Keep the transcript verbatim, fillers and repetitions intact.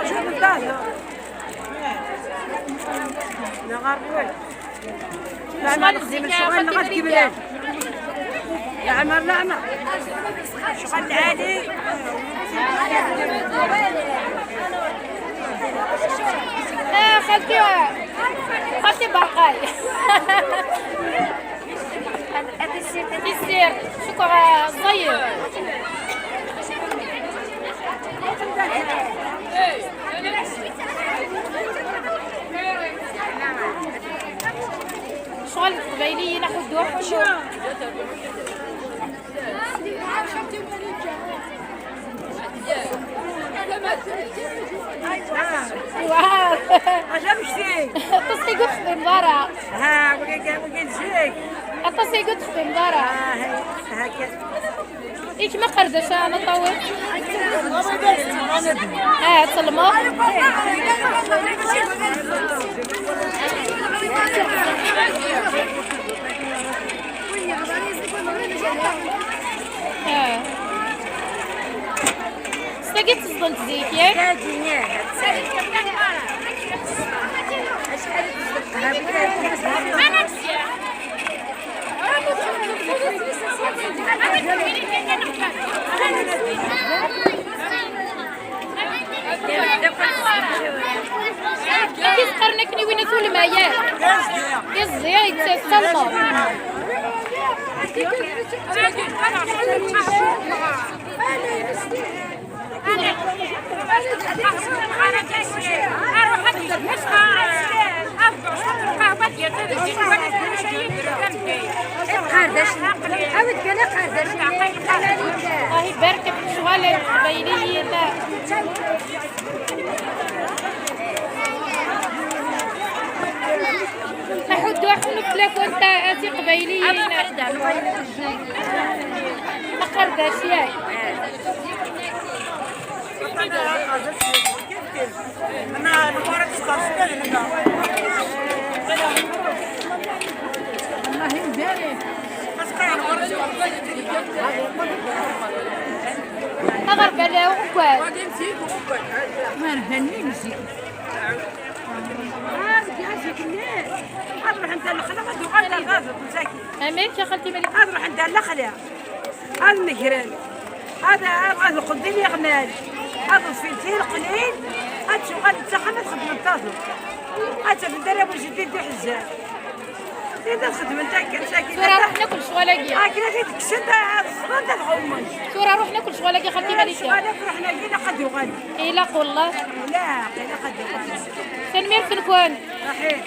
شوف الدار. لا، غير شوية. لا، ما نخدمش، شغل نغد كبران. يا عمر، لا، عمر. شغل عالي. آه، خالتي، خالتي برقاي. السير، شكرا، زير. شغل القبايليين أخذوه. واو. عجب شتي. تصدق تخدم برا. ها، بقيت، بقيت زيك. تصدق تخدم برا. ها، هاي، هاكا. إيش ما قردش أنا طويل؟ آه، تسلموا. آه. ساقي تصدمت زيك، ياك؟ هادي، ياه، هاد الساعة. أشحال تصدمت؟ ها، بكري. كيف قرنك ني وين تولم يا؟ يزي يتسلم. قرداش. عاود قال قرداش. الله يبارك في الشغل القبايليين. نحدو حنو فلاك وانت اسي قبايليين. ما قرداش ياك. أنا نبارك صغار شكال هنا. الله يبارك. أغرب على وقال. ما ربني مزيان. هذا جهازك منين؟ أروح أنت الخلا، غادي يغادر مساكين. أمين يا خالتي مالك. أروح أنت الخلا. هذا المجرم. هذا، هذا القديم يغمال. هذا الفلفل قليل. هذا شغل التخمة تخدم الطازة. هذا في الدرب وجديد يحزن. إذا خدمة تاعك مساكين. صورة روح ناكل شغلاكي. آه، كنا غير تكسد، آه، الصدر تاع الغموس. صورة روح ناكل شغلاكي خالتي مالك. شغلاك روح ناكل قد يغني. إلا قول الله. لا، إلا قد يغني. تنمير في الكوان. صحيح.